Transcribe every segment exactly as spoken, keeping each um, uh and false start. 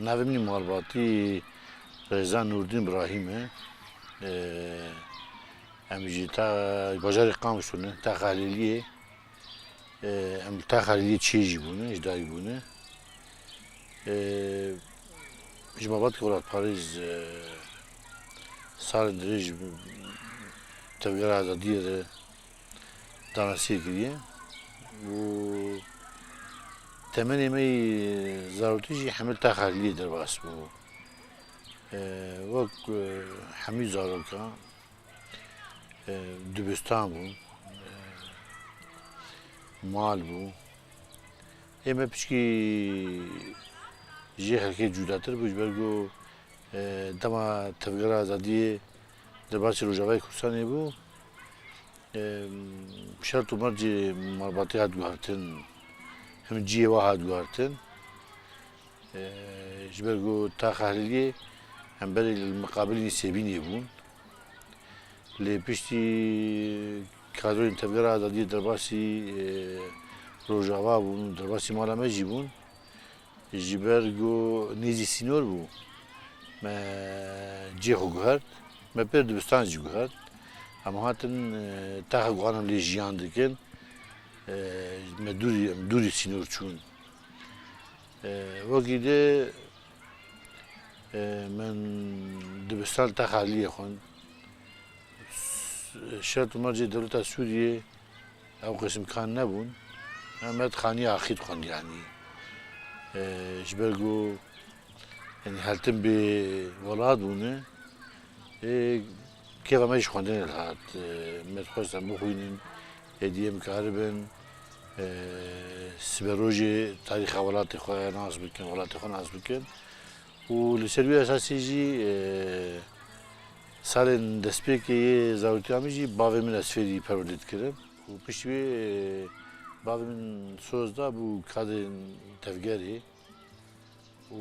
Navê min malbatî Rêza Nûrdîn Brahîm e. Ee, em jî ta bajarê Qamişlo ne, ta Xelîliyê. Ee, em ta Xelîliyê çiyê jî bûne, ji dayî bûne. Ee, ji malbatê welatparêz, ee, salên dirêj tevgera azadiyê de danasî kiriye û temenê me yê zarokî jî hemî li Taxeliyê derbas bû. Ee, wek, e, hemî zaroka, e, dibistan bû, e, mal bû. Ê me piçkî jê xelkê cudatir bû, ji ber ku, e, dema tevgera azadiyê derbasî Rojavayê Kurdistanê bû. Em, şert û mercê malbatê hat guhertin, him cihê wa hat guhertin. E, ji ber ku Taxeliyê em berê li miqabilî Sêbînê bûn. Lê piştî kadroyên Tevgera Azadiyê derbasî, e, Rojava bûn, derbasî mala me jî bûn. Ji ber ku nêzî sînor bû, me cihê xwe guhert, me pêr dibistan jî guhert. Em hatin, e, taxa ku hanin lê jiyan dikin, e, me dûrî, em dûrî sînor çûn. E, wekî de, e, min dibistan Taxeliyê xwend. Şert û mercê dewleta Sûriyê ew qism kan nebûn. Em me di xaniya axî dixwend, yanî. E, ji ber ku, yanî, heltin bê welat bûne. Ê, kêfa me ji xwendinê dihat. E, me dixwest em bixwînin, êdî em karibin, e, siberojê tarîxa welatê xwe nas bikin, welatê xwe nas bikin. Û li ser wî esasî jî, e, salên destpêkê yê zarotiya min jî bavê min ez fêrî perwerdê dikirim. Û piştî wê, e, bavê min soz da bû kadên tevgerê. Û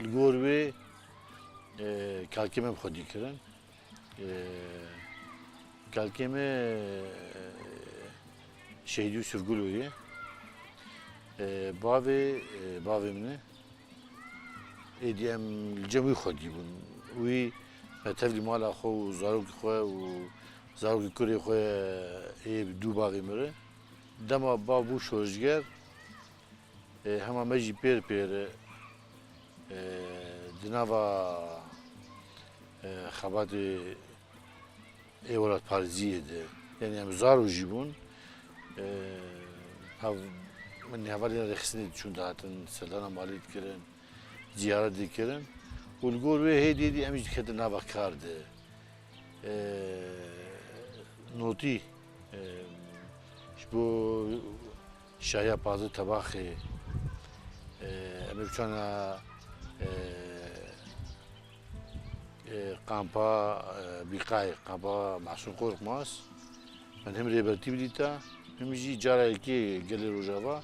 li gor wê, e, kalkê me bi xwedî kirin. E, kalkê me, e, Şehîd Yûsif Gulo ye. E, bavê, e, bavê min e. Êdî em li cem wî xwedî bûn. Wî me tevlî mala xwe û zarokê xwe û zarokê kurê xwe ê dû bavê min re. Dema bav bû şoreşger, e, hema me jî pêr pêr, e, di nava, e, xebatê ê welatparêziyê de. Yanî em zaro jî bûn. E, hev-, min hevalên rêxistinê diçûn dihatin, serdana malê dikirin, ziyaret dikirin. Û li gor wê hêdî hêdî em jî diketin nava kar de. E, notî, e, ji bo Şahiya Pazdeh Tebaxê, e, em ê biçana, e, e, kampa, e, Bîqayê, kampa Masûm Korkmaz. Min him rêbertî bidîta, him jî cara yekê gelê Rojava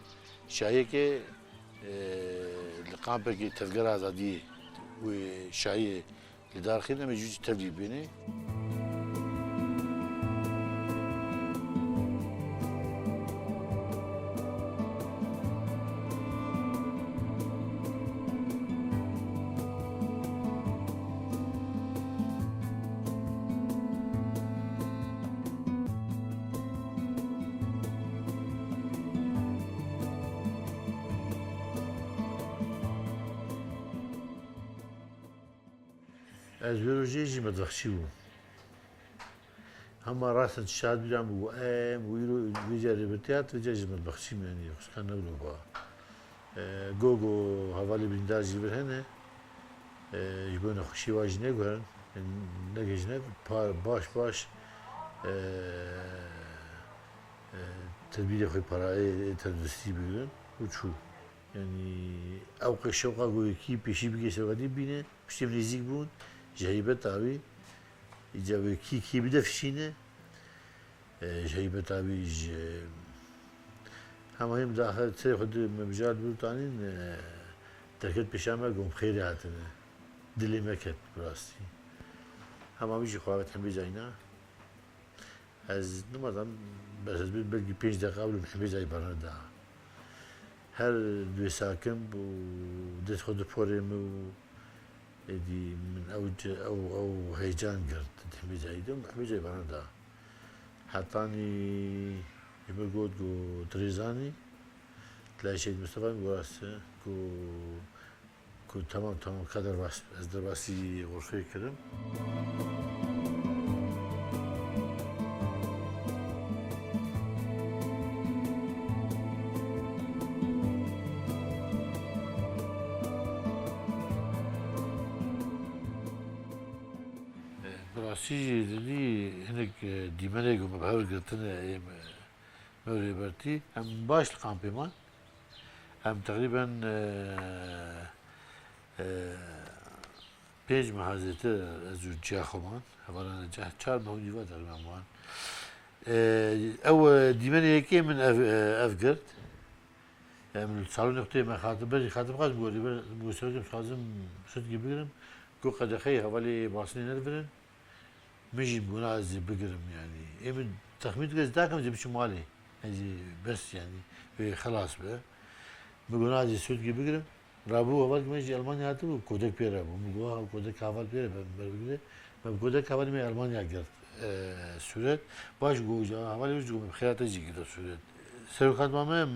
şahiyeke, e, li kampekê Tevgera Azadiyê wê şahiyê li dar xîn, em ê jû jî tevlî bînê. Ez wê rojê jî metbexçî bûm. Hema rast in tişt hat bîra min û em û îro vêca rêbertî hat, vêca jî metbexçî min, yanî xwişka ne wilo ba. E, go go hevalê birîndar jî vir hene. E, ji bo nexweşiyê wa jî neguherin. E, negihîjine, pa-, baş baş, e, e, tedbîrê xwe parayê, ê tenduristî bigirin û çû. Yanî ew qey şewqa ku yekî pêşî bigê serwatî bîne, piştî nêzîk bûn, ji heybeta wî, îca wê kî kî bide fişîne, e, ji heybeta wî ji hema him daxil serê xwe di me bijart bû tanîn, e, derket pêşa me, got, xêrê hatine. Dilê me ket bi rastî. Hema wî jî xwe avêt hemî cayna. Ez nima zan, bes ez bê belkî pênc deqa wilo hemî cayî berna da. Her dê sakin bû, dê xwe di porê min û êdî min ew ci-, ew, ew heyecan girt di hemî cayî de, hemî cayî bana da. Hetanî ji min got, got, "Tu rê zanî?" Dilay Şehîd Mustafa min got, "Rast e." Got, got, "Tamam, tamam, ka derbas, ez derbasî xurfê kirim." Bi rastî jî dilî hinek, e, dîmenê ku me bi hev girtine ê me, me Rêbertî, em baş li kampê man. Em teqrîben, e, e, pênc meha zêtir ez û ciya xwe man. Hevalan ceh çar meh û nîva teqrîben man. E, ew, e, dîmenê yekê min ev, e, ev girt. Em li salonê xwe tê me xatir, berî xatir xwest, min got, "Rêber, min got, serokê, dixwazim sûdkî bigirim." Got, "Qedexeyê hevalê Basinê nedivirin." Min jî min got, "Na, ez ê bigirim, yanî." Ê min texmîn dike, ez dakim, ez ê biçim malê. Ez ê bes, yanî, wê xelas be. Min got, "Na, ez ê sûdkî bigirim." Rabû, hevalkî me jî Elmanya hatibû, kodek pê re bû. Min got, "Ha, kodek heval pê re be, min ber bigire." Me bi kodek hevalê me Elmanya girt, e, sûret. Baş got, "Hevalê wî jî got, min bi xêra te jî girte sûret." Serokatma me, m,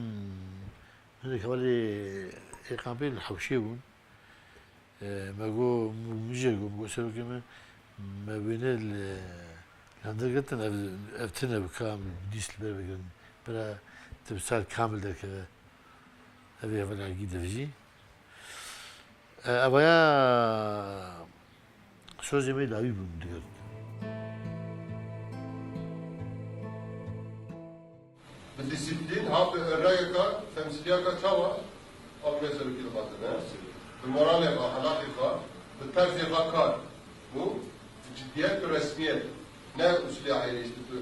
hinek hevalê ê kampê li hewşê bûn. E, me got, min jê got, min got, "Serokê me, me wêne li, li hundir girtin, ev, ev tune bi kam dîs li ber bigirin. Bira timsal kamil derkeve." Ev ê hevalekî devijî. E, evaya sozê me dawî bûn digirt. Bi disiplîn ha bi rayeka temsîliyeka çawa? Ew ne serokî dixwaze, ne? Bi moralê xwe, helaqê xwe, bi terzê xwe kar. Û bi ciddiyet, bi resmiyet. Ne usulê aîlî, işte tu,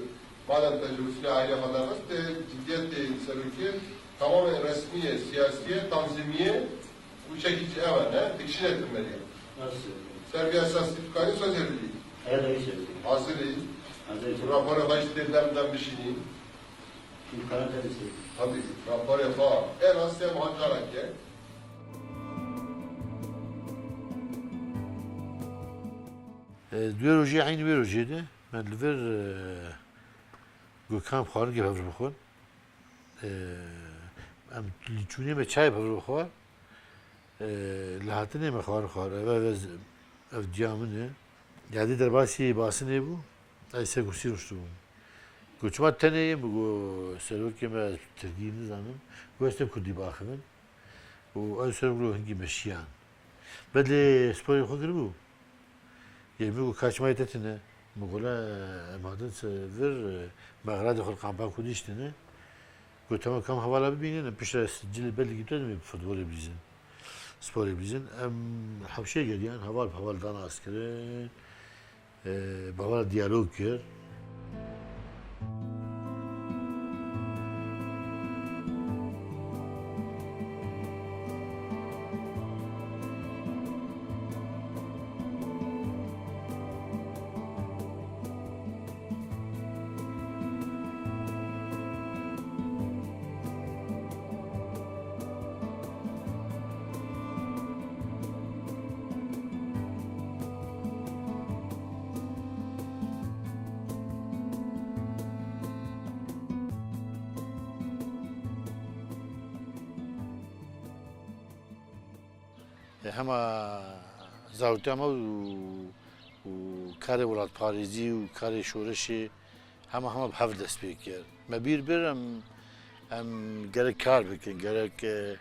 madem te ji usulê aîlî xwe derxist, te ciddiyetê serokî tamamen resmî ye, siyasî ye, tanzîmî ye û çekî ji ev e, ne? Dikişîne tu meriya. Ser vî esasî tu karî sozê bidî. Hazir î. Hazir î. Raporê xwe jî tê dem dem bişînî. Tabii, raporê xwe. En az sê meha careke. E, di wê rojê, eynî wê rojê de me li vir, e, got, kam xwarin ge hev bixwin. E, em li çûnê me çayê bi hev bixwar. E, li hatinê me xwarin xwar. Ev, ev, ez, ev diya min e. Yadî derbasî Basinê bû. Ez ser kursî rûştibûm. Got, "Çima tenê yê?" Min got, "Serokê me, ez tirkî nizanim." Got, "Ez tê bi kurdî biaxivim." Û ew serok lo hingî meşiyan. Bedlê sporê xwe kiribû. Yê min got, "Ka çima yê te tune?" Min got, "La, em hatin se vir, me xelatê xwe li kampa kurdî jî tune." Got, "Tamam, kam hevala bibînin, em piştre cilê bedlî girîbûn, em ê futbolê bilîzin, sporê bilîzin." Em hewşê geriyan, heval bi heval da nas kirin, e, bi heval diyalog kir. E, hema zaroktiya me û, û karê welatparêzî û karê şoreşê hema, hema bi hev dest pê kir. Me bîr bir em, em gerek kar bikin, gerek, e,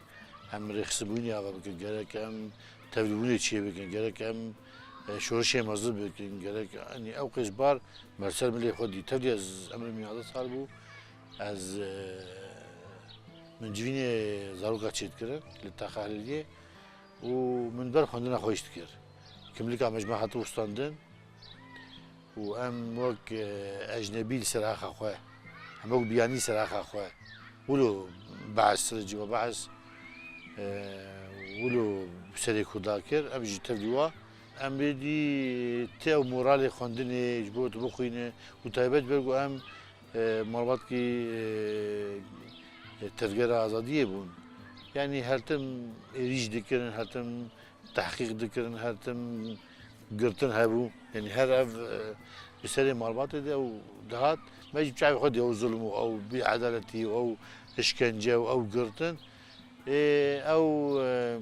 em rêxistinbûnê ava bikin, gerek em tevlîbûnê çê bikin, gerek em, e, şoreşê mezin bikin, gerek, yanî ew qêz bar me li ser milê xwe dî. Tevlî ez emrê min navdeh sal bû, ez, e, min civînê zaroka çêdikirin li Taxa Helîliyê û min ber xwendina xwe jî dikir. Kimlika me ji me hatibû standin û em wek, e, ecnebî li ser axa xwe, em wek biyanî li ser axa xwe, wilo behs, sirê cî we behs, e, wilo serê Kurda kir, em jî tevlî wa. Em êdî tê ew moralê xwendinê ji bo tu bixwîne û taybet ber ku em, e, malbatkî, e, e, tevgera azadiyê bûn. Yanî her tim êrîş dikirin, her tim tehqîq dikirin, her tim girtin hebû. Yanî her ev, e, bi serê malbatê de ew dihat. Me jî bi çavê xwe dî ew zulm û ew bêedaletî û ew işkence û ew girtin. Ê, ew, e,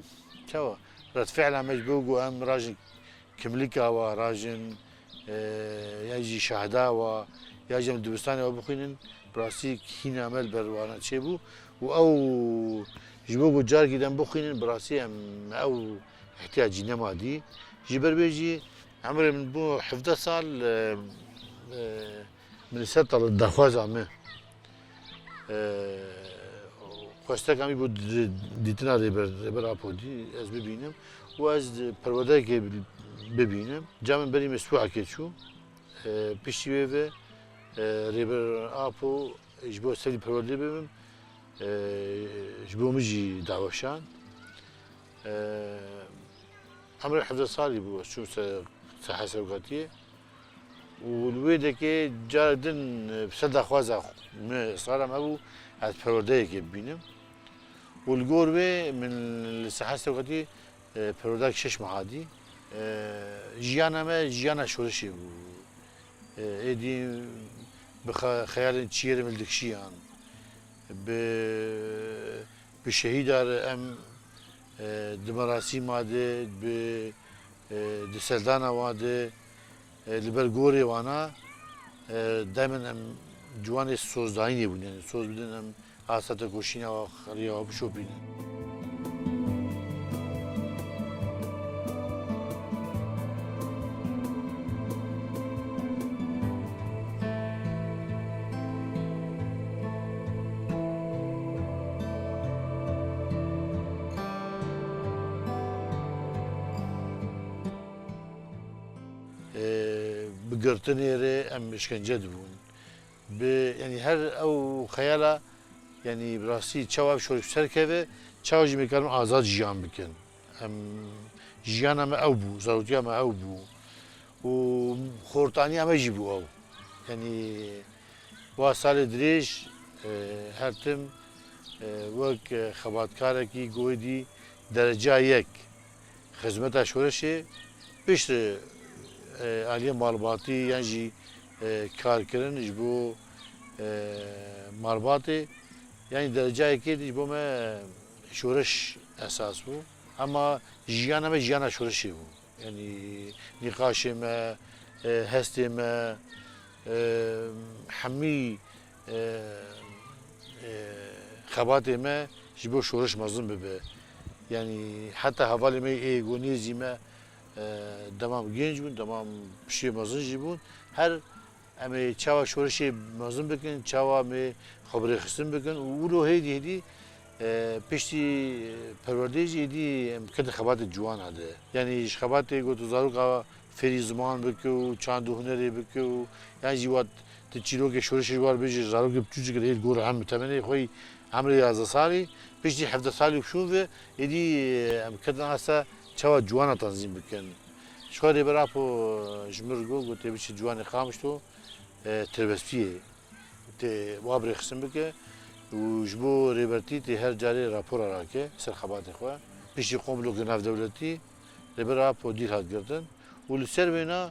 çawa? Redfîla me ji bo ku em rajin Kimlika wa, rajin, e, ya jî Şehda wa, ya jî em dibistanê wa bixwînin, bi rastî hîna me li ber wana çêbû û ew ji bo ku carekî dem bixwînin, bi rastî em ew ihtiyacî nema dî. Ji ber wê jî emrê min bû hevdeh sal, e, e, min li ser tal daxwaza min. Ee, xwestek em î bû di-, dîtina Rêber, Rêber Apo dî, ez bibînim û ez perwerdeyekê bibînim. Ca min berî me Swehekê çû. Ee, piştî wê ve, e, Rêber Apo ji bo serî perwerdê bibim, e, ji bo min jî daweşand. Ee, Emrê hevdeh salî bû, ez çûm se-, Sehê Serokatiyê. Û li wê dekê cara din, e, ser daxwaza xwe, min, israra me bû, ez perwerdeyekê bibînim. Û li gor wê min li Sehê Serokatiyê, e, perwerdeyek şeş meha dî. E, jiyana me, jiyana şoreşê bû. E, êdî bi xe-, xeyalên çiyê re min dikişiyan. Bi, bi şehîda re em, e, di merasîma de, bi, e, di serdana wan de, e, li ber gorê wana, e, daymen em ciwanê sozdayînê bûn. Yanî soz bidin em asta tekoşîna wa xeriya wa bişopînin. Ee, bi girtinê re em işkence dibûn. Bi, yanî her ew xeyala, yanî bi rastî çawa ev şoreş bi ser keve, çawa jî me karin azad jiyan bikin. Em, jiyana me ew bû, zarotiya me ew bû. Û xortaniya me jî bû ew. Yanî wa salê dirêj, e, her tim, e, wek, e, xebatkarekî goyê dî dereca yek xizmeta şoreşê piştre, e, aliyê malbatî yan jî, e, kar kirin ji bo, e, malbatê, yanî derecayekê dî ji bo me şoreş esas bû. Ema jiyana me jiyana şoreşê bû. Yanî nîqaşê me, e, hestê me, e, hemî e, e, xebatê me ji bo şoreş mezin bibe. Yanî heta hevalê me ê ku nêzî me, e, demam genc bûn, demam piştiyê mezin jî bûn. Her em ê çawa şoreşê mezin bikin, çawa em ê xwe bi rêxistin bikin û wilo hêdî hêdî, e, piştî perwerdeyê jî êdî em ketin xebatê ciwana de. Yanî ji xebatê ku tu zaroka fêrî ziman bike û çand û hunerê bike û yan jî wat tu çîrokê şoreşê ji war bêjî, zarokê biçûçik li hêl gor em temenê xwe yî emrê yazdeh salî, piştî hevdeh salî û şûn ve êdî em ketin asta çawa ciwana tanzîm bikin. Ji xwe Rêber Apo ji min re got, got tê biçî ciwanê Qamişlo, e, Tirbespiyê tê wa bi rêxistin bike û ji bo rêbertî tê her carê rapora rake ser xebatê xwe. Piştî komloke navdewletî Rêber Apo dîl hat girtin û li ser wêna,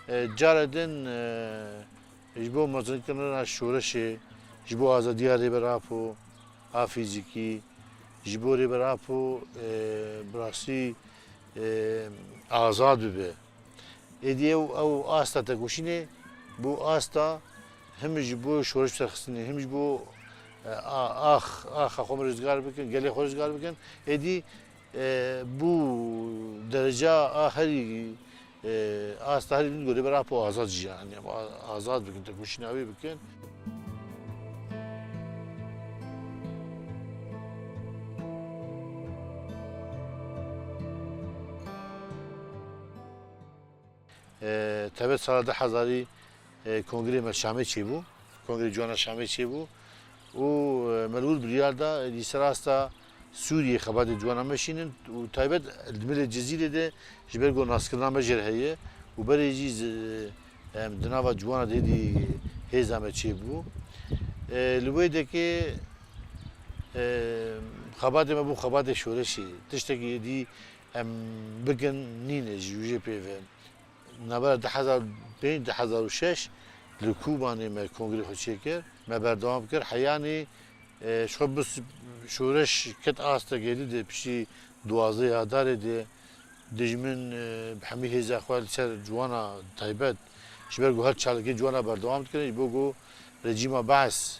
e, cara din, e, ji bo mezinkirina şoreşê, ji bo azadiya Rêber Apo a fîzîkî, ji bo Rêber Apo, e, bi rastî, e, azad bibe. Êdî ew, ew asta tekoşînê bû asta him ji bo şoreş serxistinê, him ji bo, e, a-, ax, axa xwe rizgar bikin, gelê xwe rizgar bikin. Êdî, e, bû dereca a herî, e, asta herî din gorê berapo azad jî, yanî a-, azad bikin, tekoşîna wê bikin. E, tevê sala du hezarî, e, kongrê me Şamê çêbû. Kongrê Ciwana Şamê çêbû. Û, e, me li wir biryar da, e, li ser asta Sûriyê xebatê ciwana me şînin û taybet li milê Cizîrê de ji ber ku naskirina me jê re heye û berê jî zi-, em di nava ciwana de êdî hêza me çêbû. E, li wê dekê, e, Xebatê me bû xebatê şoreşê. Tiştekî êdî em bikin nîne ji wî jê pê ve. Navbera du hezar pênc, du hezar û şeş li Kûbanê me kongrê xwe çêkir. Me berdewam kir. Heyanî, e, ji xwe bis şoreş ket astekê dî de piştî duwazdeh Adarê de dijmin, e, bi hemî hêza xwe li ser ciwana taybet, ji ber ku her çalakiyê ciwana berdewam dikirin, ji bo ku rejîma Bees,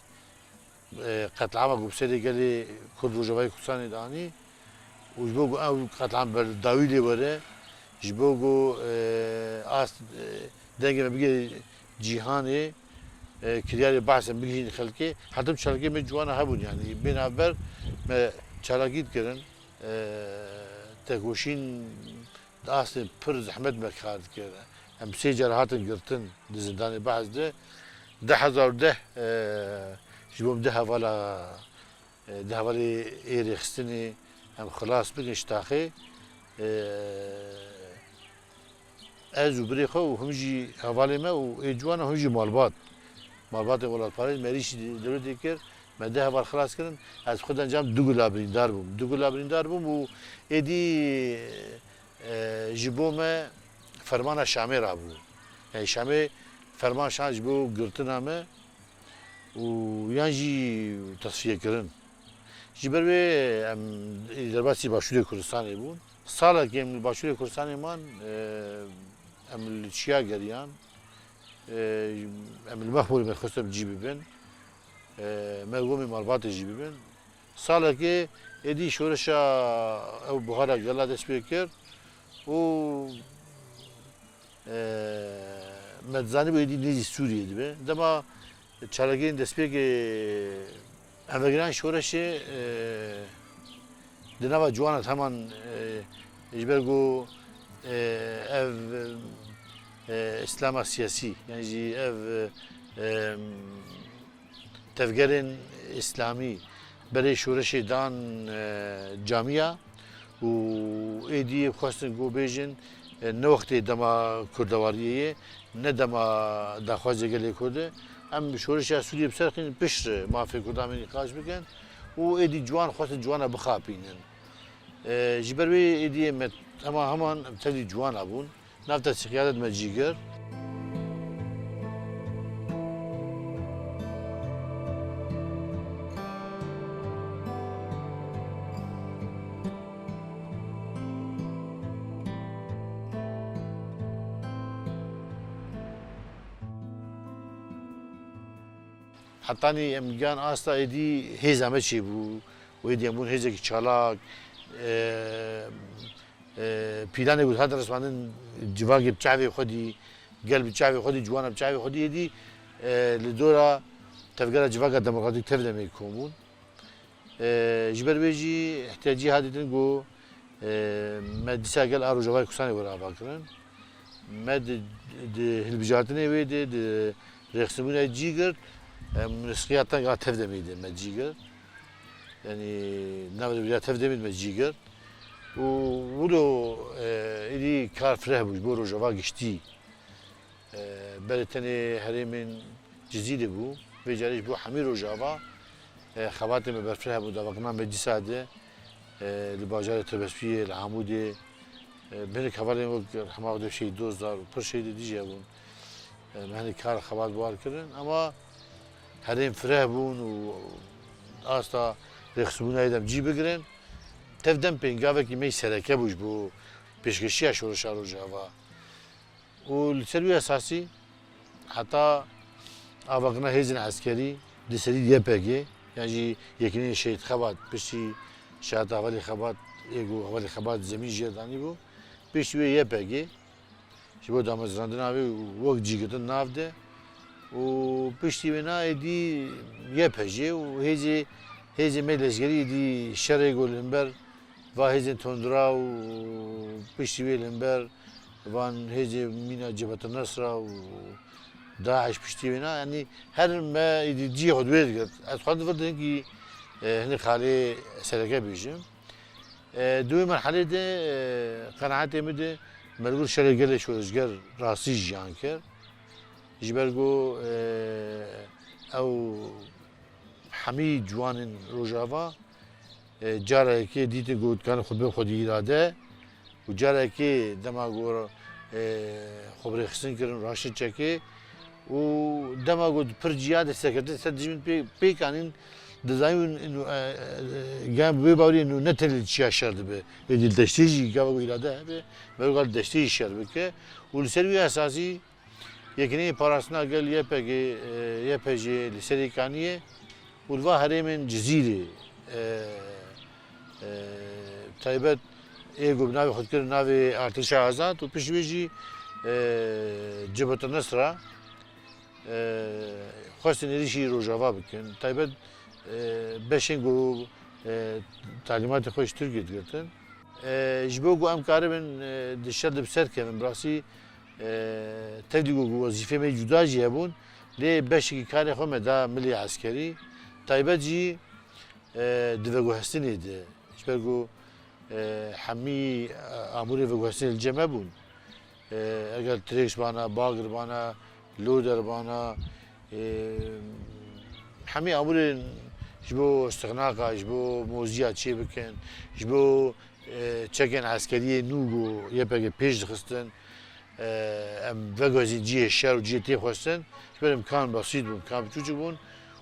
e, qetlama ku bi serê gelê Kurd Rojavayê Kurdistanê danî û ji bo ku ew qetlam ber dawî lê were, ji bo ku, e, ast, e, dengê me bigê cîhanê, e, kiryarê Bees em bigihînin xelkê, her tim çalakiyê me ciwana hebûn, yanî bê navber me çalakî dikirin. E, tekoşîn di astên pir zehmet me kar dikir. Em sê car hatin girtin di zindanê Bees de. Du hezar û deh, e, ji bo em du hevala, e, du hevalê ê rêxistinê em xilas bikin ji taxê. E, Ez û birê xwe û him jî hevalê me û ê ciwana him jî malbat. Malbatên welatparêz me êrîşî dewletê kir, me du heval xilas kirin. Ez xwe dencam du gula birîndar bûm. Du gula birîndar bûm û êdî, e, ji bo me fermana Şamê rabû. Yani Şamê ferman şan ji bo girtina me û yan jî tesfiye kirin. Ji ber wê em ê derbasî Başûrê Kurdistanê bûn. Salekê em li Başûrê Kurdistanê man, e, em li Çiya geriyan, e, em li Mexmûrê me dixwest em cî bibin. E, me gomê malbatê jî bibin. Salekê êdî şoreşa ew buhara gela dest pê kir û E, me dizanîbû êdî nêzî Sûriyê dibe. Dema çalakiyên destpêkê em vegiran şoreşê, e, di nava ciwana heman, e, ji ber ku, e, ev, e, îslama siyasî, yan jî ev, e, tevgerên îslamî berê şoreşê dan, e, camiya û êdî xwestin ku bêjin, e, ne wextê dema kurdewariyê ye, ne dema daxwazê gelê Kurd e. Em şoreşa Sûriyê bi ser xînin piştre mafê Kurdan me nîqaş bikin û êdî ciwan xwestin ciwana bixapînin. E, ji ber wê êdî me hema heman em tevlî ciwana bûn. Nav te sîqiyade dime cîgir. Hetanî em gihan asta êdî hêza me çêbû û êdî em bûn hêzekî çalak, e, e, pîlanê ku dihatin rismandin civakê bi çavê xwe dî, gel bi çavê xwe dî, ciwana bi çavê xwe dî, êdî, e, li dora tevgera civaka demokratîk Tevdemê kom bûn. E, ji ber wê jî ihtiyacî hat dîtin ku, e, me dîsa gel a Rojavayê Kurdistanê were avakirin. Me di, di hilbijartinê wê de, di rêxistinbûna cî girt, em li siqiya teng a Tevdemê de me cî girt. Yanî navê vila Tevdemê de me cî girt. Û wilo, e, êdî kar fireh bû ji bo Rojava giştî. E, berê tenê herêmên Cizîrê bû. Vê carê ji bo hemî Rojava, e, xebatê me berfireh bû di avakirina me dîsa de, e, li bajarê Tebespiyê, li Amûdê, e, bi hinek hevalên wek Rehma Xwedê Şehîd Dozdar û pir şehîdê dî jî hebûn. E, me hinek kar xebat bi wan kirin. Ema herêm fireh bûn û asta rêxistinbûna êdî em cî bigirin. Tevdem pêngavekî me yî sereke bû ji bo pêşkêşiya şoreşa Rojava. Û li ser wî esasî heta avakirina hêzên eskerî di serî Y P G, yan jî Yekîneyên Şehîd Xebat, piştî şehata hevalê Xebat, ê ku hevalê Xebat zemîn jê danîbû, piştî wê Y P G ji bo damezrandina wê û wek cîgirtin nav de û piştî wêna êdî Y P G û hêzê, hêzê me leşkerî êdî şerê ku li hember va hêzên tundra û piştî wê li hember van hêzê mîna Cebhet Nesra û DAIŞ piştî wêna, yanî her me êdî cihê xwe di wê digirt. Ez xwe di vir de hinkî, e, hinek xalê sereke bêjim. E, di wê merhelê de, e, qenaetê min de me li gor şerê gelê şoreşger rastî jiyan kir. Ji ber ku, e, ew hemî ciwanên Rojava E, carekê dîtin ku dikarin xwe bibin xwedî îrade û carekê dema ku, e, xwe bi rêxistin kirin û raştin çekê û dema ku pir ciya de serkeftin ser dijmin pê-, pêk anîn, dizanîn û, e, e, gel bi wê bawerî û ne tenê li çiya şer dibe. Êdî li deştê jî gava ku îrade hebe, merûka li deştê jî şer bike û li ser wî esasî Yekîneyên Parastina Gel Y P G, e, Y P G li Serêkaniyê û li va herêmên Cizîrê, e, e, taybet ê ku bi navê xwe dikirin navê Artêşa Azad û pişt wê jî, e, Cebheta Nusra, e, xwestin êrîşî Rojava bikin. Taybet, e, beşên ku, e, talîmatê xwe ji Tirkiyê digirtin. E, ji bo ku em karibin, e, di şer de bi ser kevin, bi rastî, e, tevdî ku, ku wezîfeyê me cuda jî hebûn, lê beşekî karê xwe me da milê eskerî, taybet jî, e, di veguhestinê de. Ji ber ku, e, hemî, e, amûrê veguhestinê li cem me bûn. E, eger tirêks bana, bagir bana, loder bana, e, hemî amûrên ji bo stixnaqa, ji bo moziya çê bikin, ji bo, e, çekên eskeriyê nû ku Y P G pêş dixistin, e, em veguhezîn cihê şer û cihê tê xwestin, ji ber em kan besît bûn, kan biçûçik bûn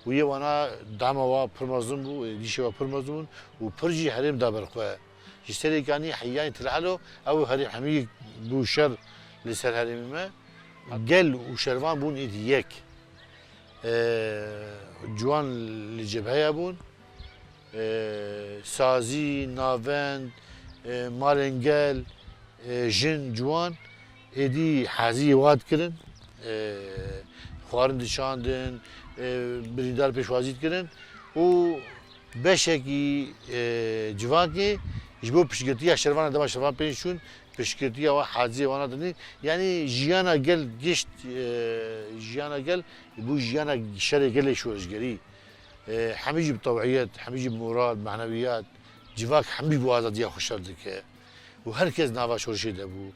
û yê wana dema wa pir mezin bû, êrîşê wa pir mezin bûn û pir jî herêm da ber xwe. Ji Serêkanî heyanî Til Elo, ew herêm hemî bû şer li ser herêmê me. Gel û şervan bûn êdî yek. E, ciwan li cebheya bûn. E, sazî, navend, e, malên gel, e, jin, ciwan êdî haziyê wa dikirin. E, xwarin dişandin, e, birîndar pêşwazî dikirin û beşekî, e, civakê ji bo piştgirtiya şervana dema şervan pêş çûn, piştgirtiya wa haziyê wana dinî. Yanî jiyana gel gişt, e, jiyana gel bû jiyana şerê gelê şoreşgerî. E, hemî jî bi tewiyet, hemî jî bi moral, bi manewiyat, civak hemî bo azadiya xwe şer dike. Û her kes nava şoreşê de bû.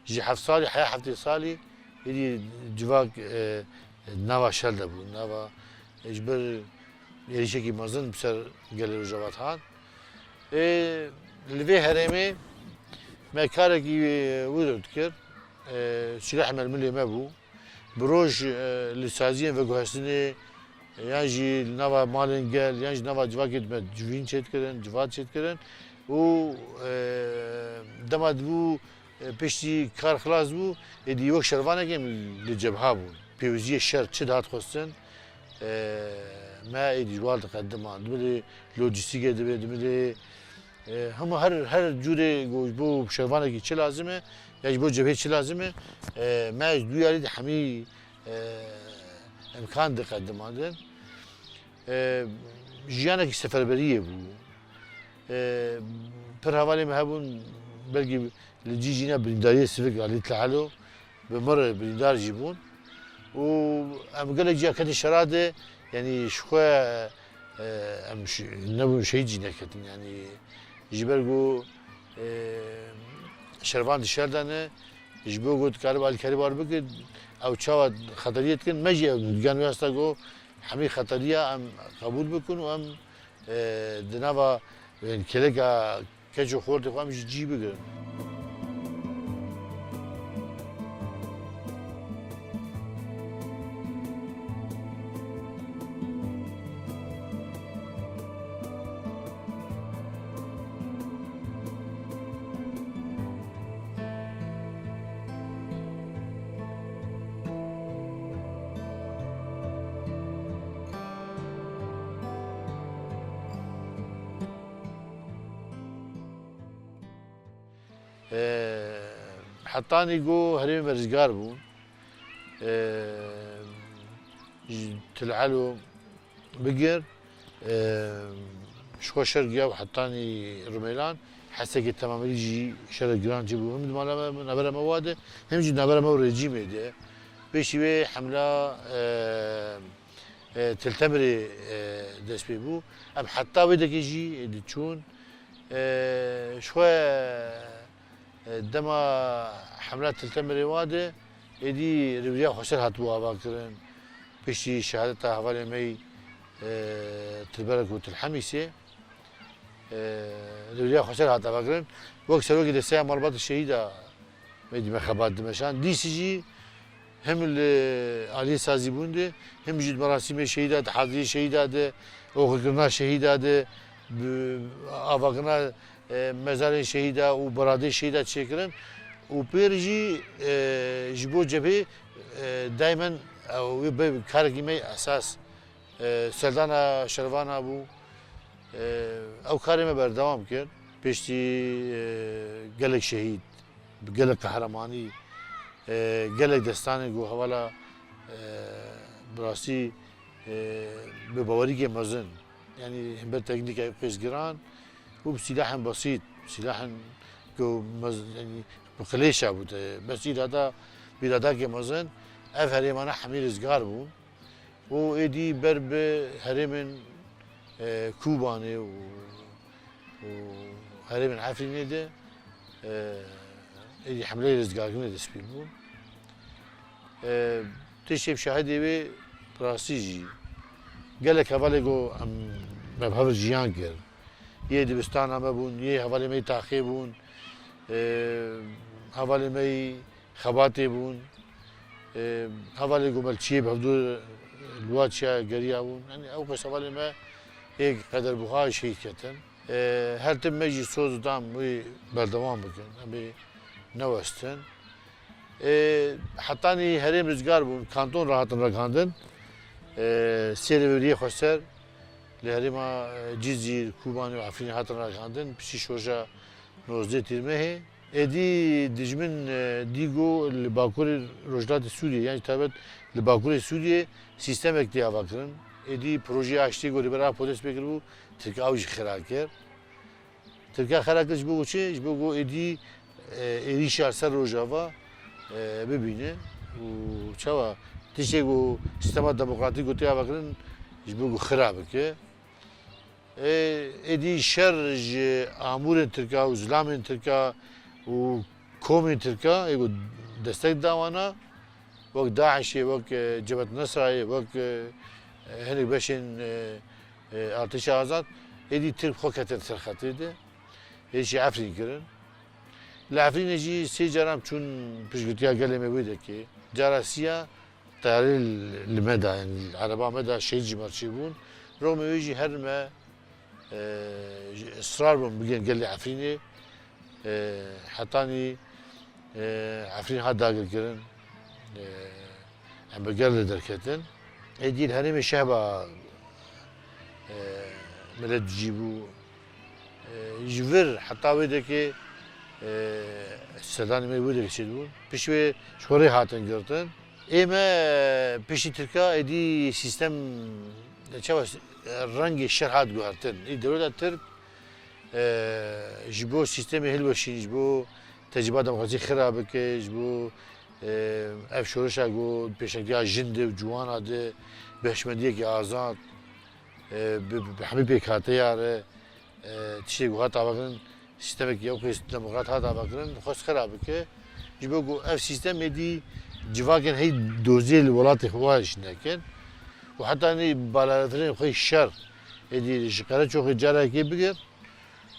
Ji heft salî heya heftê salî êdî civak, e, nava şer de bû. Nava, e, ji ber êrîşekî mezin bi ser gelê Rojava hat. Ê, li vê herêmê me karekî, e, wilo dikir. E, sîleh me li milê me bû. Bi roj, e, li saziyên veguhestinê, e, yan jî li nava malên gel, yan jî nava civakê me civîn çêdikirin, civat çêdikirin û, e, dema dibû, e, piştî kar xilas bû, êdî wek şervanekê em li cebha bûn. Pêwîziyê şer çi dihat xwestin, e, me êdî ji wan diqediman. Dimilê lojîstîkê dibe, dimilê, e, hema her, her cûrê ku ji bo şervanekî çi lazim e, ya ji bo cebhê çi lazim e, e, me ji duyarî de hemî, e, imkan diqedimandin. E, jiyanekî seferberiyê bû. E, pir hevalê me hebûn, belkî li cî jî ne birîndariyê sivik alî Til Elo, bi mir birîndar jî bûn. Û em gelek cî ya ketin şera de, yanî ji xwe, e, em şi-, nebûn şehîd jî neketin. Yanî ji ber ku, e, şervan di şer de ne, ji bo ku dikarib alîkarî bar bike, ew çawa xeteriyê dikin, me jî ew digan wê asta ku hemî xeteriya em qebûl bikin û em, e, di nava, e, kêleka keç û xortê xwe em jî cî bigirin. Ee, hetanî ku herêmê me rizgar bû, ee, ji Til Elo bigir, e, ji xwe şer giya û hetanî Rumêlan, Hesekê temamî jî şerek giran çêbû. Hem di mala me, navbera me wa de, hem jî navbera me û rejîmê de. Pêşî wê hemla, e, e, Til Temirê, e, dest pê bû. Em heta wê dekê jî diçûn. E, ji xwe, e, dema hemla Til Temirê wa de, êdî rêveriya xweser hatibû avakirin. Piştî şehadeta hevalê me yî, e, Til Berek û Til Hemîsê, E, Lewliya Xweser hate vekirin. Wek serokê desteya malbatê şehîda me dî me xebat dimeşan. Dîsî jî him li aliyê sazîbûn de, him jî di merasîmê şehîda de, haziriyê şehîda de, oxirkirina şehîda de, bi avakirina, e, mezarên şehîda û beradeyê şehîda çêkirin. Û pêr jî, e, ji bo cebhê, e, daymen ew wê be karekî me esas. E, serdana şervana bû. E, ew karê me berdewam kir. Piştî, e, gelek şehîd, gelek qehremanî, e, gelek destanê ku hevala, e, bi rastî, e, bi bawerîkê mezin, yanî hember teknîkayê qêz giran û bi sîlahên besît, sîlahên ku mez-, yanî bi qilêşa bû te, bes îrada, bi îradakê mezin, ev herêmana hemî rizgar bûn. Û êdî ber bi herêmên, e, Kobanê û, û herêmên Efrînê de, e, êdî hemleyê rizgarkirinê dest pê bû. E, tiştê şahidê wê rastî jî gelek hevalê ku em, me bi hev re jiyan kir. Yê dibistana me bûn, yê hevalê me yê taxê bûn, e, hevalê me yê xebatê bûn, e, hevalê ku me li çiyê bi hevdû li wa çiya geriya bûn. Yanî ew qas hevalê me yê qederbuha şehîd ketin. E, her tim me jî soz dam wê berdewam bikin, em ê newestin. E, hetanî herêm rizgar bûn, kanton re hatin ragihandin. E, sê rêveriyê xweser li herêma, e, Cizîr, Kobanê û Efrînê hatin ragihandin, piştî şoreşa nozdeh Tîrmehê. Êdî dijmin, e, dî got li bakurê rojhilatê Sûriyê, yan jî taybet li bakurê Sûriyê sîstemek tê avakirin. Êdî projeyê aştiyê ku Rêber Apo dest pê kiribû, Tirka ew jî xira kir. Tirka xera kir ji bo ku çi? Ji bo ku êdî, e, êrîşa ser Rojava, e, bibîne û çawa tiştê ku sîstema demokratîk ku tê avakirin ji bo ku xira bike. E, êdî şer ji amûrên Tirka û zilamên Tirka û komên Tirka ê ku destek da wana, wek DAIŞê, wek, e, Cebhet Nusrayê, wek, e, hinek beşên, e, e, Artêşa Azad, êdî Tirk xwe ketin ser xetê de. Êdî jî Efrîn kirin. Li Efrînê jî sê caran çûn piştgirtiya gelê me wê dekê. Cara siya teyarê li me da, yanî ereba me da şehîd ji me re çêbûn. Rexmê wê jî her me, e, ji israr bûn bigihên gelê Efrînê. E, hetanî, e, Efrîn hat dagirkirin. E, em bi gel li derketin. Êdî li herêmê Şehba, e, milet cî bû. E, ji vir heta wê dekê, e, sedanê me wê dekê çêdibûn. Pişt wê ji xwe rê hatin girtin. Ê me piştî Tirka êdî sîstem, e, çawa, e, rengê şer hat guhertin. Ê dewleta Tirk, e, ji bo sîstemê hilweşîn, ji bo tecrîba demokrasî xira bike, ji bo, e, ev şoreşa ku pêşengtiya jin de û ciwana de bi hişmendiyekî azad, e, bi, bi, bi hemî pêkhateya re, e, tiştê ku hat avakirin, sîstemekî ew qês demokrat hat avakirin, xwest xira bike. Ji bo ku ev sîstem êdî civakên hey doziyê li welatê xwe jî nekin û heta nî balafirên xwe şer êdî ji Qereçoxê carekê bigir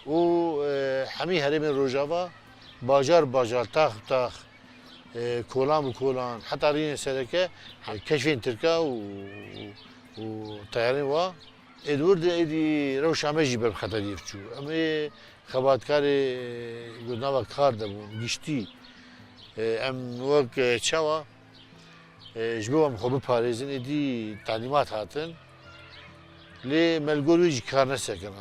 û, e, hemî herêmên Rojava, bajar bajar, tax bi tax, e, kolan bi kolan, heta rînê sereke, e, keşfên Tirka û, û teyarên wa. Ê di wir de êdî rewşa me jî ber bi xeteriyê çû. Em ê xebatkarê, e, ku nava kar de bûn, giştî. E, em wek, e, çawa, e, ji bo em xwe biparêzin, êdî talîmat hatin. Lê me li gor wê jî kar nesekirin.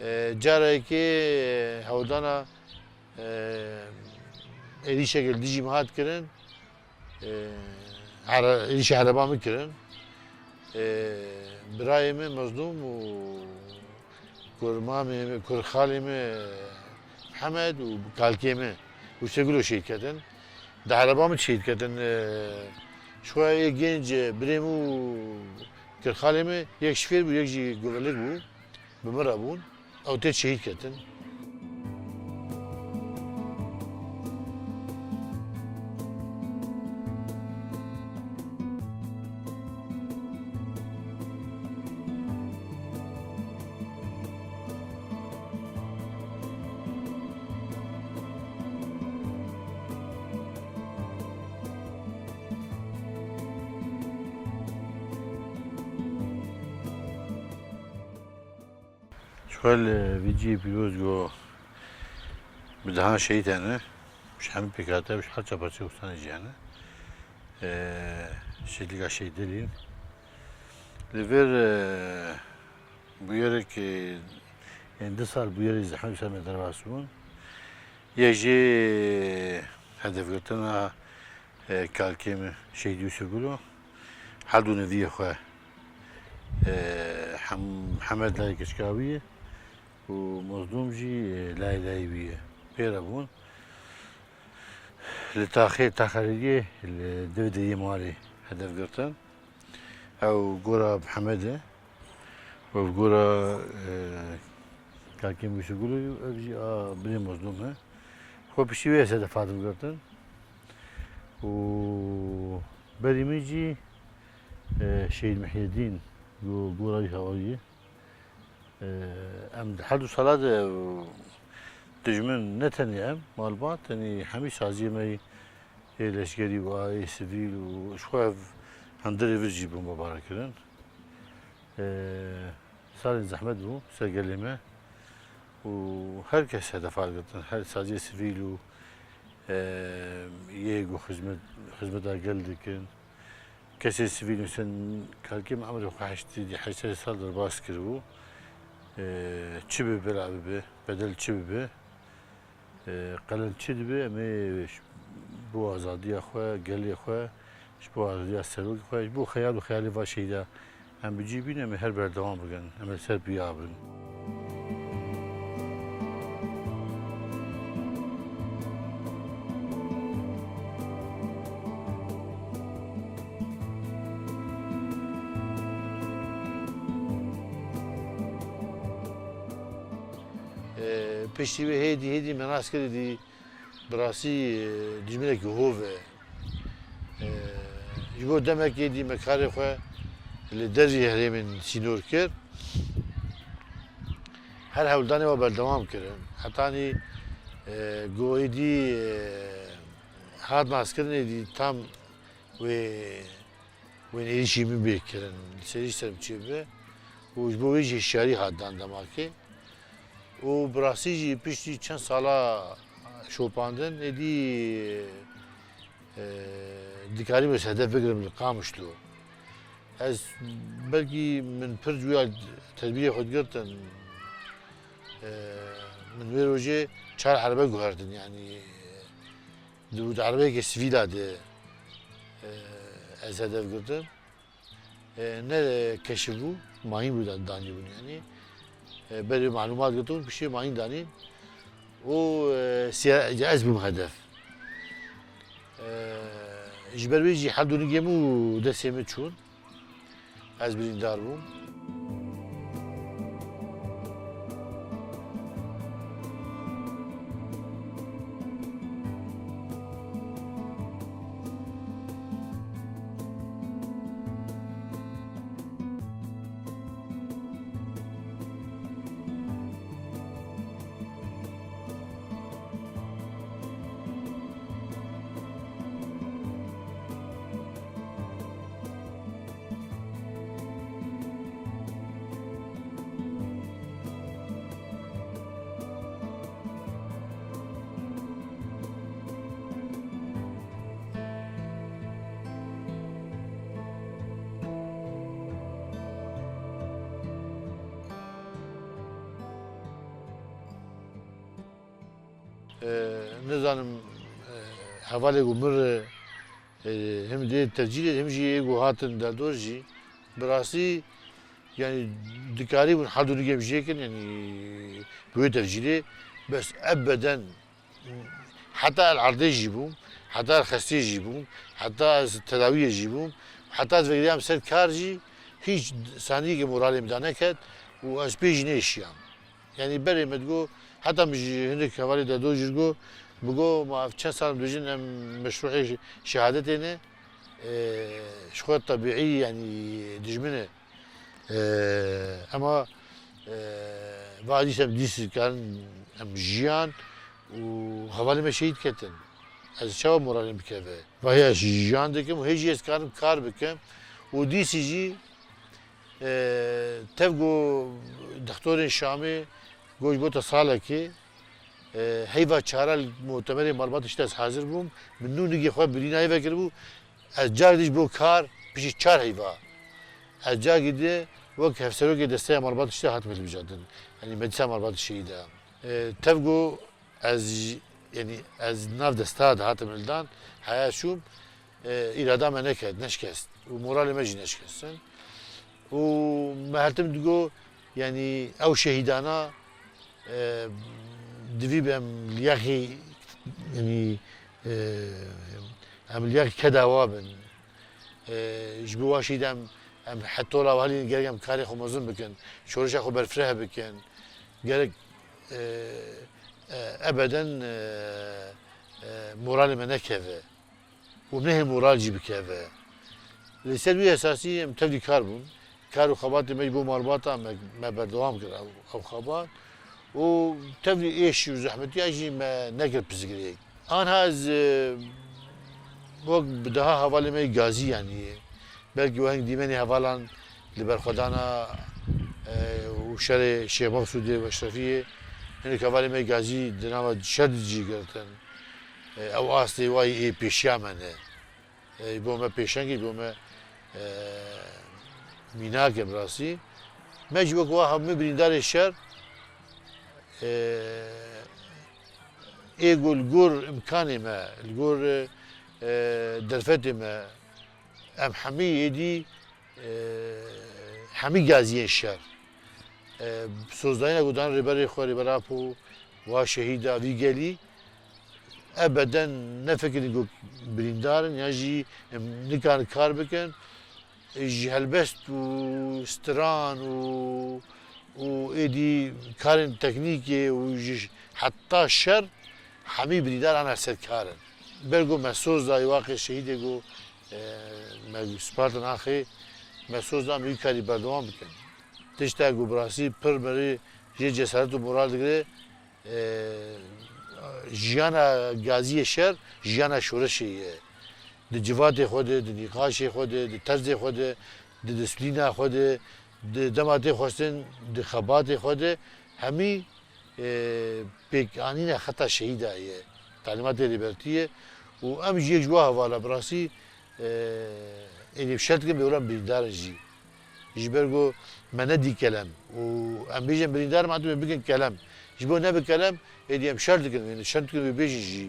E, carekê, e, hewldana, e, êrîşeke li dijî me hat kirin. E, here-, êrîşa hereba min kirin. E, birayê min Mezlûm û kurmamê min, kurxalê min Mihemed û kalkê min Husegilo şehîd ketin. Di hereba min şehîd ketin. E, ji xwe yê genc, birêm û kirxalê min, yek şifêr bû, yek jî guvelik bû. Bi min re bûn. Ew tê şehîd ketin. Wel, e, vî cihê pîroz go bi dehan şehîd hene. Ji hemî pêkhate, ji her çar parçeyê Kurdistanê jî hene. E, şehîdlîka Şehîd Delîl. Li vir, e, bûyerek, e, yên du sal bûyerê zehmet ser me derbas bûn. Yek jê hedefgirtina, e, kalkê min Şehîd Yûsif Gulo, hel du neviyê xwe, e, Hem-, Hemed layê keçika wî ye û Mozlûm jî, e, layê layê wî ye. Pê re bûn. Li taxê, taxa Rêdiyê, li devê deriyê malê hedef girtin. Ew gora Hemed e. Ev gora, e, Kakê Mûsî Gulî, ev jî a binê Mozlûm e. Xwe piştî wê ez hedef hatim girtin. Û berî min jî, e, Şehîd Mihyedîn, go-, gora wî hevalî ye. E, em di her du sala de, e, dijmin ne tenê em, malbat, tenê hemî saziyê me yê leşkerî û a yê sivîl û ji xwe ev hundirê vir jî bombebaran kirin. E, salên zehmet bû ser gelê me û her kes hedef hat girtin, her saziyê sivîl û, e, yê ku xizmet, xizmeta gel dikin. Kesê sivîl, mesela, kalkê min emirê xwe heştê, heştê sal derbas kiribû. E, çi bibe bela bibe, bedel çi bibe, e, qelen çi dibe, em ê ji bo azadiya xwe, gelê xwe, ji bo azadiya serokê xwe, ji bo xeyal û xeyalê va şehîda em bi cî bîn, em ê her berdewam bikin, em ê li ser piya bin. E, piştî wê hêdî hêdî me nas kir, êdî bi rastî, e, dijminekî hov e. E, ji bo demekê êdî me karê xwe li dervî herêmên sînor kir. Her hewldanê we berdewam kirin. Hetanî, e, ku êdî, e, hat naskirin, êdî tam wê wê êrîşî min bê kirin, li serî ser min çêbibe û ji bo wê jî hişyarî hat dan demakê. Û bi rastî jî piştî çend sala şopandin, êdî, e, dikarîm ez hedef bigirim li Qamişlo. Ez belkî min pir cuya tedbîrê xwe digirtin. E, min wê rojê çar erebe guhertin, yanî, di, di erebeyeke sivîla de, e, ez hedef girtin. E, ne keşif bû, mayîn bû da-, danî bûn, yanî. E, berê malumat girtin, piştî mayîn danîn. Û, e, siya-, ez bûm hedef. E, ji ber wê jî hel dûnigê min û destê min çûn. Ez birîndar bûm. E, nizanim, e, hevalê ku mir, e, him dê tevcîlê, him jî ê ku hatin derdor jî, bi rastî, yanî, dikarîbûn hal û nigê em jê kin, yanî, bi wê tevcîlê, bes ebeden, heta el erdê jî bûm, heta el xestê jî bûm, heta ez tedawiyê jî bûm, heta ez vegiriyam ser kar jî, hîç saniyekê moralê min daneket û ez pê jî nêşiyam. Yanî berê me digo, heta min ji hinek hevalê de do jî digo, bigo ma ev çend sal em dibêjin em meşruhê şehadetê ne, e, ji xwe tebîî yanî dijmin e. E, ema, e, va dîs em dîs karin em jiyan û hevalê me şehîd ketin. Ez çawa moralê min bikeve? Va hê ez jiyan dikim û hê jî ez karim kar bikim û dîsî jî E, tev ku dixtorên Şamê got ji bo te salekê, e, heyva çara li mutemerê malbatê ji te ez hazir bûm, min nû nigê xwe birîna heyve kiribû, ez carek dî ji bo kar piştî çar heyva. Ez carkî dî wek hevserokê desteya malbatê ji te hatim hilbijartin. Yanî Meclisa Malbatê Şehîda. E, tev ku ez, yanî ez nav desta de hatim hildan, heya çûm, e, îrada me neket, neşkest û moralê me jî neşkestin. Û me her tim digo, yanî ew şehîdana, e, divî bi em li yexî, yanî, e, em li yexî keda wa bin. E, ji bo wa şehîd em, em hetola wa hilînin, gerek em karê xwe mezin bikin, şoreşa xwe berfireh bikin. Gerek, e, e, ebeden, e, e, moralê me nekeve. û nehê moral jî bikeve. Li ser wî esasî em tevlî kar bûn. Kar û xebatê me ji bo malbata me, me berdewam kir ew, ew xebat. Û tevlî êş û zehmetiya jî me nekir pirsgirêk. Anha ez, e, wek bi daha hevalê me yê gazî, yanî belkî weng dîmenê hevalan li berxwedana, e, û şerê Şêx Meqsûdê û Eşrefiyê, hinek hevalê me yê gazî di nava şer de jî girtin. E, ew astê wayî ê pêşiya me ne. E, bo me pêşengî, bo me, e, mînak e bi rastî. Me jî wek wa hemû birîndarê şer, e, ê ku li gor imkanê me, li gor, e, derfetê me, em hemî êdî, e, hemî gaziyên şer. E, sozdayîna ku dan rêberê xwe, Rêber Apo, wa şehîda vî gelî, ebeden nefikirin ku birîndar in, yan jî em nikarin kar bikin. E, ji helbest û stiran û, û êdî karên teknîkê û ji heta şer hemî birîndar ana ser kar in. Ber ku me soz da waqê şehîdê ku, e, me spartin axê, me soz da em wî karî berdewam bikin. Tişta ku bi rastî pir berê jê cesaret û moral digire, e, jiyana gaziyê şer, jiyana şoreşê ye. Di civatê xwe de, di nîqaşê xwe de, di terzê xwe de, di disiplîna xwe de, di dema tê xwestin, di xebatê xwe de, hemî, e, pêkanîna xeta şehîda ye, talîmatê Rêbertî ye û em jî yek ji wa hevala bi rastî, e, êdî şer dikin bêwran birîndar in jî. Ji ber ku me nedî kelem û em bêjin birîndar, em hatibû bikin kelem. Ji bo nebe kelem, êdî em şer dikin, yanî şer dikin wê bêjin jî.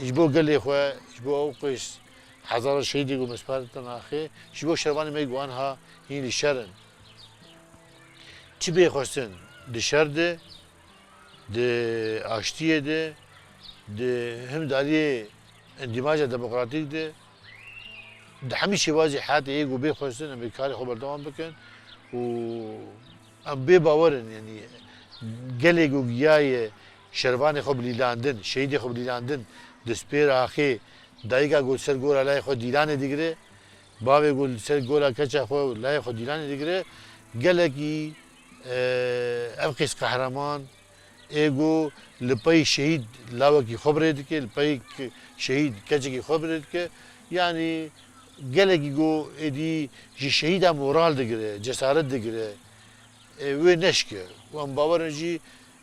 Ji bo gelê xwe, ji bo ew qîz hezara şehîdê ku me spartin axê, ji bo şervanê me ku anha hîn li şer in. Çi bê xwestin di şer de, di aştiyê de, di himdariyê endîmaja demokratîk de, di hemî şêwazî heyatê yê ku bê xwestin, em ê karê xwe berdewam bikin û em bê bawer in, yanî gelê ku giyaye şervanê xwe bilîlandin, şehîdê xwe bilîlandin, dispêr axê dayika ku li ser gora layê xwe dîlanê digire, bavê ku li ser gora keça xwe layê xwe dîlanê digire, gelekî, e, ev qîz qehreman, ê ku li pey şehîd lawekî xwe bi rê dike, li pey k-, şehîd keçekî xwe bi rê dike. Yanî gelekî ku êdî ji şehîda moral digire, cesaret digire, e, wê neşke. Û em bawer in jî,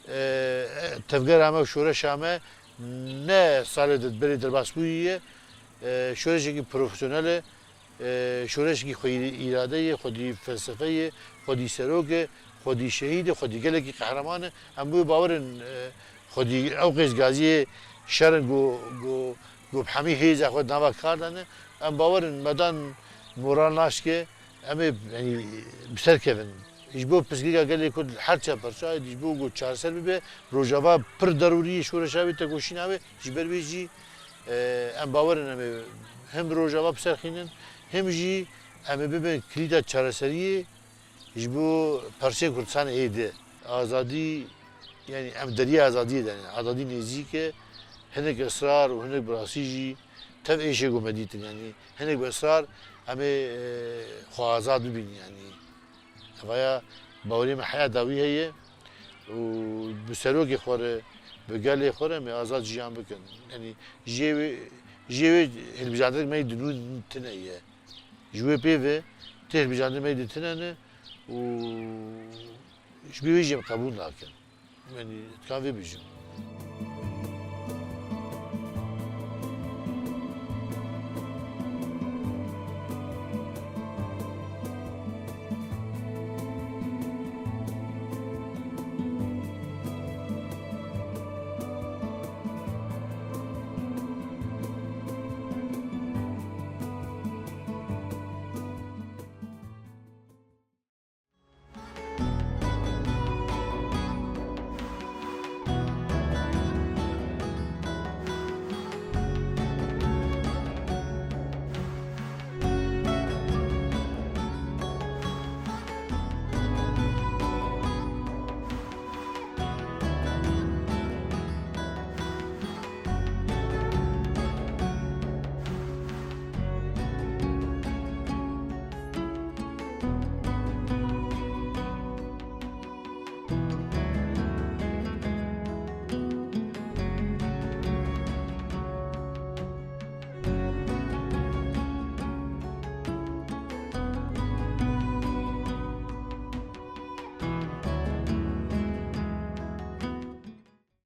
e, e, tevgera me û şoreşa me ne salê de berê derbasbûyî ye, e, şoreşekî profesyonel e, E, şoreşekî xwedî îrade ye, xwedî felsefe ye, xwedî serok e, xwedî şehîd e, xwedî gelekî qehreman e. Em bi wê bawer in, e, xwedî ew qêz gaziyê şer in ku, ku, ku bi hemî hêza xwe di nava kar de ne. Em bawer in me dan moral naşke, em ê, yanî, bi ser kevin. Ji bo pirsgirêka gelê Kurd li her çar perçayê, ji bo ku çareser bibe, Rojava pir derûrî ye, şoreşa wê, tekoşîna wê, ji ber wê jî, e, em bawer in em ê hem Rojava bi ser xînin, hem jî em ê bibin kilîta çareseriyê ji bo perçeyên Kurdistanê ê di. Azadî, yanî em deriyê azadiyê de ne. Azadî nêzîk e, hinek israr û hinek bi rastî jî tev êşê ku me dîtin. Yanî hinek bi israr em ê, e, xwe azad bibînin. Yanî evaya bawerê me heya dawî heye û bi serokê xwe re, bi gelê xwe re em ê azad jiyan bikin. Yanî jê wê, jê wê hilbijartindirek me yê di nû tune ye. Ji wê pê ve tê hilbijartindirek me yê di tune ne û ji bî wê jî em qebûl nakin. Yanî, dikan vê bijim.